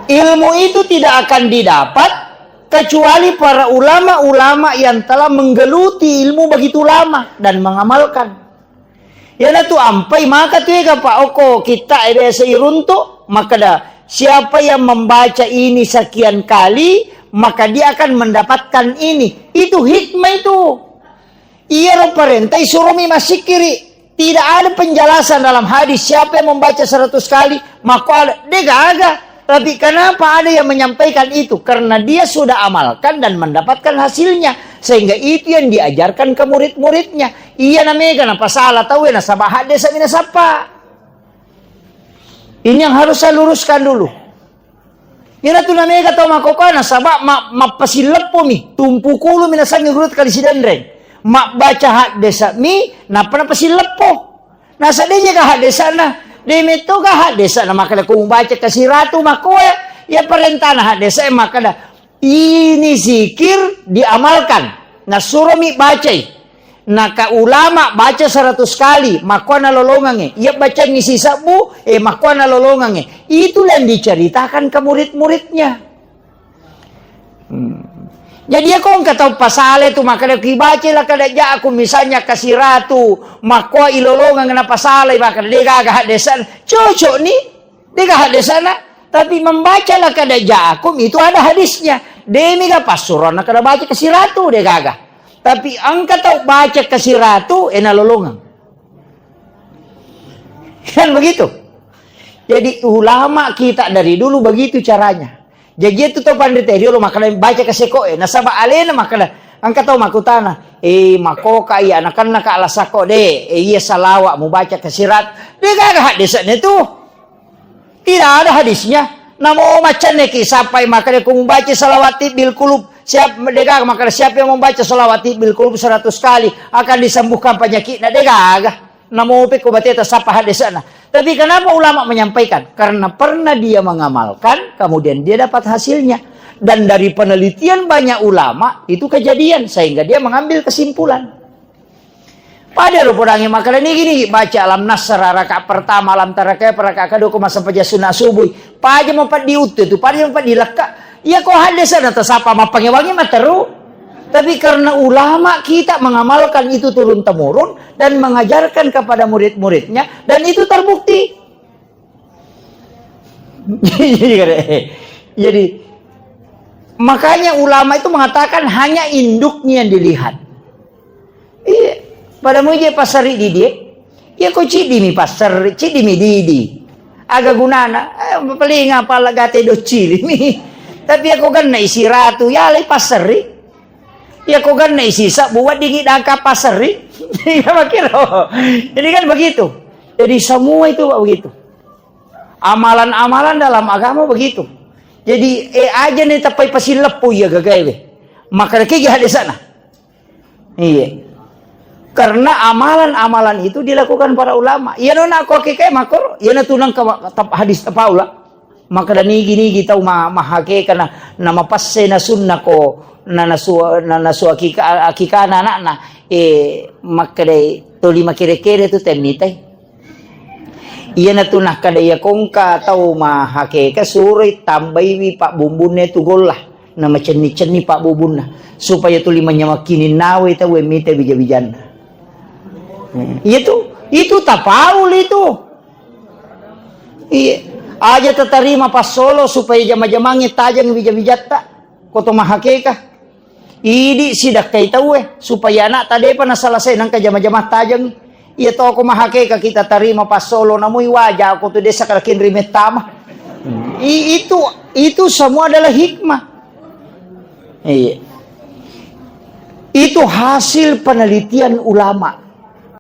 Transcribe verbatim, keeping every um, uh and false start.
Ilmu itu tidak akan didapat kecuali para ulama-ulama yang telah menggeluti ilmu begitu lama dan mengamalkan. Iyanatu ampai maka tu ega pa okko kitta e biasa iruntu, makkeda, "Siapa yang membaca ini sekian kali, maka dia akan mendapatkan ini." Itu hikmah itu. Iyaro parenta isuromi massikkiri. Tidak ada penjelasan dalam hadis siapa yang membaca seratus kali, makko ada. De gaga. Tapi kenapa ada yang menyampaikan itu? Karena dia sudah amalkan dan mendapatkan hasilnya. Sehingga itu yang diajarkan ke murid-muridnya. Iya namega napasala tau e nasaba haddesa mi nasappa. Ini yang harus saya luruskan dulu. Iyanatu namega tau makkokkoe nasaba ma-, mappasilleppomi, tumpukulumi nasengngi guru kali Sidenreng. Mabbaca haddesa mi, nappa napasileppo. Nasa de jega haddesana, de mettoga haddesana makkeda ko mubaca kasiratu makkoe. Iya parentana haddesa e makkeda, ini zikir diamalkan. Nasuromi bacai. Naka ulama baca seratus kali, makkuana lolongangnge. Iya bacangngi sisebbu, eh, makkuana lolongangnge. Itulah yang diceritakan ke murid-muridnya. Hmm. Jadi, iya ko engka tau pasala tu, makkeda ki baca la kada jaku, misalnya kasiratu, makkua ilolongang na pasala, makkeda de gaga haddesana. Cocok ni. Dega haddesana, tapi membaca la kada ja'akum itu ada hadisnya. Demiga passuronna kada baca kasiratu, de gaga. Tapi engka tau baca kasiratu, ena lolongang. Kan begitu. Jadi ulama kita dari dulu begitu caranya. Jaji itu tau panrita riolo makkeda baca kaseko e. Nasaba alena makkeda, engka tau makkutana, "Eh, makoka iya anakanna ka alasako de, eh, iya salawa mubaca kasirat." De gaga haddesana tu. Tidak ada hadisnya. Namo macenne ki sampai makkeda ko mubaca salawat tibbil kulub. Siap, de gaga makkeda siapa yang membaca salawat tibbil kulub seratus kali akan disembuhkan penyakitnya. De gaga. Namo pe ko bateta sapa haddesana. Tapi kenapa ulama menyampaikan? Karena pernah dia mengamalkan, kemudian dia dapat hasilnya. Dan dari penelitian banyak ulama, itu kejadian. Sehingga dia mengambil kesimpulan. Pada ro podangi makkeda nigi-nigi baca alam nasra rakaat pertama, alam tara kaifa rakaat kedua, ko massempajang sunna subuh. Paja mapeddi uttu tu, paja mapeddi lekka. Iya ko haddesana tasapa mappangewangi materu. Tapi karena ulama kita mengamalkan itu turun temurun dan mengajarkan kepada murid-muridnya dan itu terbukti. Jadi makanya ulama itu mengatakan hanya induknya yang dilihat. Iya, pada muje pasari didi. Iya ko cidi mi pasari, cidi mi didi. Aga gunana? Eh, paling apa lagate docili mi. Tapi iya ko ganna isi ratu, ya lai pasari. Iya ko ganna isi sabu weddingi dangka pasari. Iya makiro. Jadi kan begitu. Jadi semua itu Pak begitu. Amalan-amalan dalam agama begitu. Jadi, eh, aja nih tapai pasileppo iya gagae we. Maka kegi haddesana. Iya. Karena amalan-amalan itu dilakukan para ulama. Iya nona aku hakikae makor, iya na tunang ke tap-, hadis tapaula. Maka dan nigi-nigi tau ma-, mahakeka na, na mapasse na sunna ko, na nasu-, na nasu akika-, akikana anakna. Eh, maka dai toli makere-kere tu temmitai. Iyanatu nakkeda iya kongka tau mahakeka suroi tambaiwi pabbumbunna tu golla, na macenni-cenni pabbubunna, supaya tuli manyamakkini nawai tau e mita bija-bijanna. Hmm. Iya tu, itu tapaul itu. Iya. Aja tatarima passolo supaya jama-jamangnge tajang bija-bijatta. Ko to mahakeka. Idi sidakkai tauwe, supaya anakta depa nasalasai nangka jama-jama tajeng. Iya toko mahakeka kita tarima passolo namui waja ko tu desa kalakin rimettama. I-, itu, itu semua adalah hikmah. Iya. Itu hasil penelitian ulama.